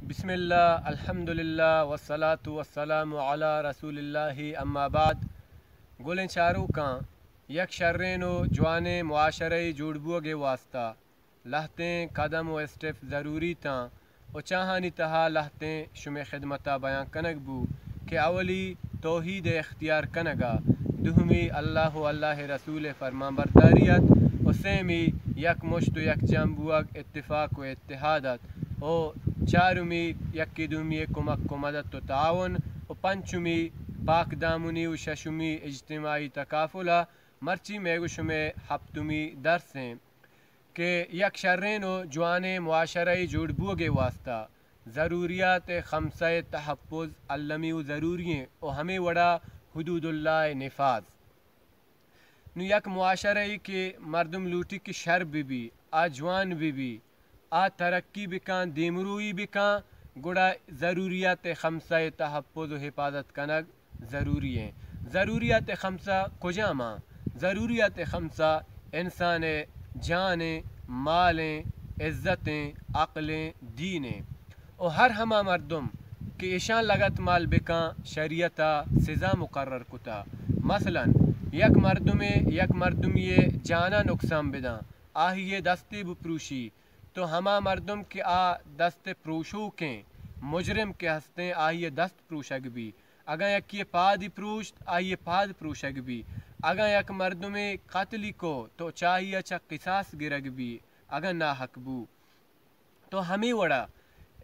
بسم اللہ، الحمدللہ، والصلاة والسلام علی رسول اللہ، اما بعد۔ گلیں چاروکاں، یک شرین و جوانیں معاشرہ جوڑ بوگ ء واسطہ لہتیں قدم و اسٹیپ ضروری تاں و چاہانی تہا لہتیں شمے خدمتا بیان کنگ بو کہ اولی توحید اختیار کنگا، دومی اللہ و اللہ رسول فرمان برداری ات و سیمی یک مشت و یک جم بوگ، اتفاق و اتحاد ات و چارمی یکی دومی کمک و مدد و تعاون و پنچمی پاک دامنی و ششمی اجتماعی تکافل ء مرچی مئے گو شمئے ہپتمی درس ایں کہ یک شرین و جوانیں معاشرہ جوڑ بوگ ء واسطہ ضروریات خمسہ ء تحفظ المی و ضروری ایں و ہمے وڑا حدود اللہ ء نفاذ۔ نوں یک معاشرہ ای کہ مردم لوٹی کہ شر بہ بی، آ جوان بہ بی، آ ترقی بکاں، دیمروئی بکاں، گڑا ضروریات خمسہ ء تحفظ و حفاظت کنگ ضروری ایں۔ ضروریات خمسہ کجام آں؟ ضروریات خمسہ انسان ء جان ایں، مال ایں، عزت ایں، عقل ایں، دین ایں۔ و ہر ہما مردم کہ ایشاں لگت مال بکاں، شریعت ء سزا مقرر کتا۔ مثلاً یک مردمے یک مردمی ء جان ء نقصان بداں، آہی ء دستے بپروشی، تو ہما مردم کہ آ دست پروشوکیں مجرم کہ ہستیں، آہی ء دست پروشگ بی۔ اگاں یکی ء پادی پروشت، آئی ء پاد پروشگ بی۔ اگاں یک مردمے قتلی کو، تو چہ آئی ء چہ قصاص گرگ بی، اگاں ناحق بو۔ تو ہمے وڑا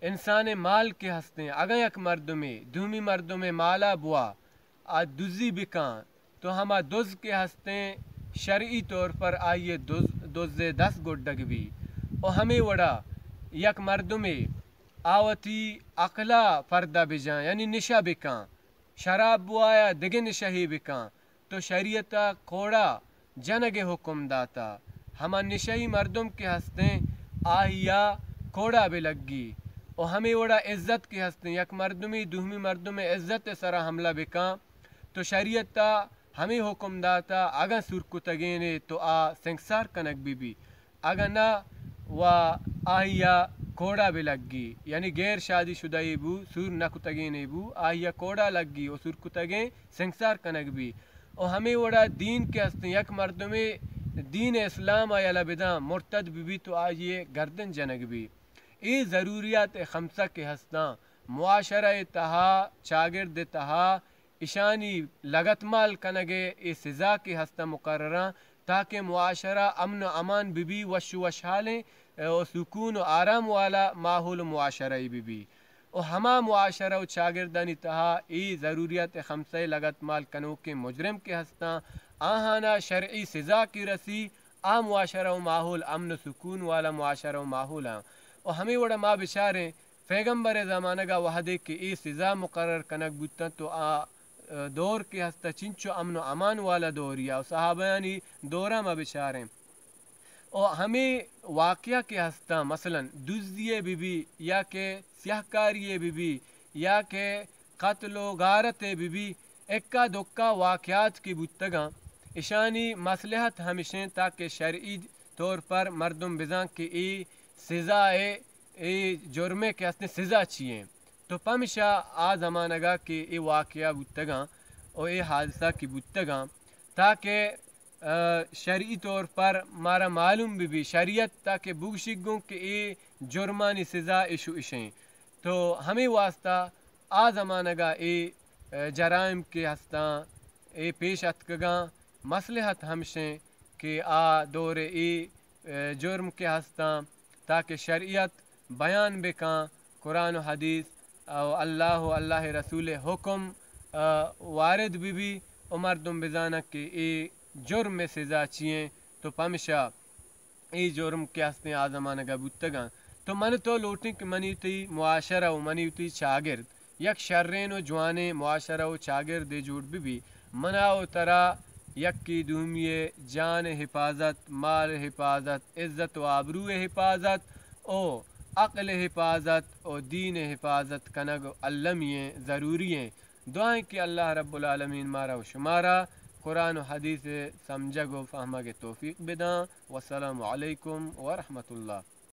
انسان ء مال کہ ہستیں، اگاں یک مردمے دومی مردم ء مالا بوا، آ دزی بکاں، تو ہما دز کہ ہستیں، شرعی طور پر آئی ء دز، دز ء دست گڈگ بی۔ و ہمے وڑا یک مردمے آ وتی عقلا پردہ بجاں، یعنی نشہ بکاں، شراب بوایا دگہ نشہے بکاں، تو شریعت ء کوڑا جنگ ء حکم داتا۔ ہما نشہی مردم کہ ہستیں، آہیا کوڑا بہ لگی۔ و ہمے وڑا عزت کہ ہستیں، یک مردمی دومی مردم ء عزت ء سرا حملہ بکاں، تو شریعت ء ہمے حکم داتا، اگاں سور کتگینے تو آ سنگسار کنگ بہ بی، اگاں نہ و آہیا کوڑا بہ لگی، یعنی غیر شادی شدہ ای بو، سور نہ کتگینے بو، آہیا کوڑا لگی و سور کتگیں سنگسار کنگ بی۔ و ہمے وڑا دین کہ ہستیں، یک مردمے دین اسلام ء یلہ بداں، مرتد بہ بی تو آئی ء گردن جنگ بی۔ اے ضروریات خمسہ کہ ہستاں، معاشرہ ء تہا، چاگرد ء تہا، اشانی لگتمال کنگ ء اے سزا کہ ہستاں مقرراں، تاکہ معاشرہ امن و امان بہ بی، وش و وشحالیں و سکون و آرام والا ماحول و معاشرہ ای بہ بی۔ و ہما معاشرہ و چاگردانی تہا اے ضروریات خمسہ لگتمال کنوکیں مجرم کہ ہستاں، آہانا شرعی سزا کہ رسی، آ معاشرہ و ماحول امن و سکون والا معاشرہ و ماحول آں۔ و ہمے وڑا ما بچاریں، پیغمبر ء زمانگ ء وہدے کہ اے سزا مقرر کنگ بوتاں تو آ، ء، دور کہ ہستا چنچو امن و امان والا دوریا و صحابیانی دورا ما بچاریں۔ و ہمے واقعہ کہ ہستاں، مثلاً دزی ء بہ بی یا کہ سیاہکاری ء بہ بی یا کہ قتل و غارت ء بہ بی، اکا دکا واقعات کہ بوتگاں، اشانی مصلحت ہمشیں تاکہ شرعی طور پر مردم بزاں کہ اے سزا ء اے جرمے کہ ہستیں سزا چی ایں؟ تو پمشا آ زمانگا کہ اے واقعہ بوتگاں و اے حادثہ کہ بوتگاں، تاکہ، ء، شرعی طور پر مارا معلوم بہ بی، شریعت تاکہ بگشی گوں کہ اے جرمانی سزا اش و اشیں۔ تو ہمے واسطہ آ زمانگا اے، ء، جرائم کہ ہستاں، اے پیش اتکگاں، مصلحت ہمشیں کہ آ دور اے، ء، جرم کہ ہستاں، تاکہ شریعت بیان بکاں، قرآن و حدیث و اللہ و اللہ رسول حکم، ء، وارد بہ بی و مردم بزاناں کہ اے جرم سزا چی ایں۔ تو پمشا اے جرم کہ ہستیں آ زمانگا بوتگاں۔ تو من تو لوٹیں کہ منی تئی معاشرہ و منی تئی چاگرد یک شرین و جوانیں معاشرہ و چاگردے جوڑ بہ بی۔ منا و ترا یکی دومی ء جان ء حفاظت، مال ء حفاظت، عزت و آبرو ء حفاظت و عقل ء حفاظت و دین ء حفاظت کنگ المی ایں، ضروری ایں۔ دعائیں کہ اللہ رب العالمین مارا و شمارا قرآن و حدیث ء سمجھگ و فہمگ ء توفیق بداں۔ والسلام علیکم ورحمۃ اللہ۔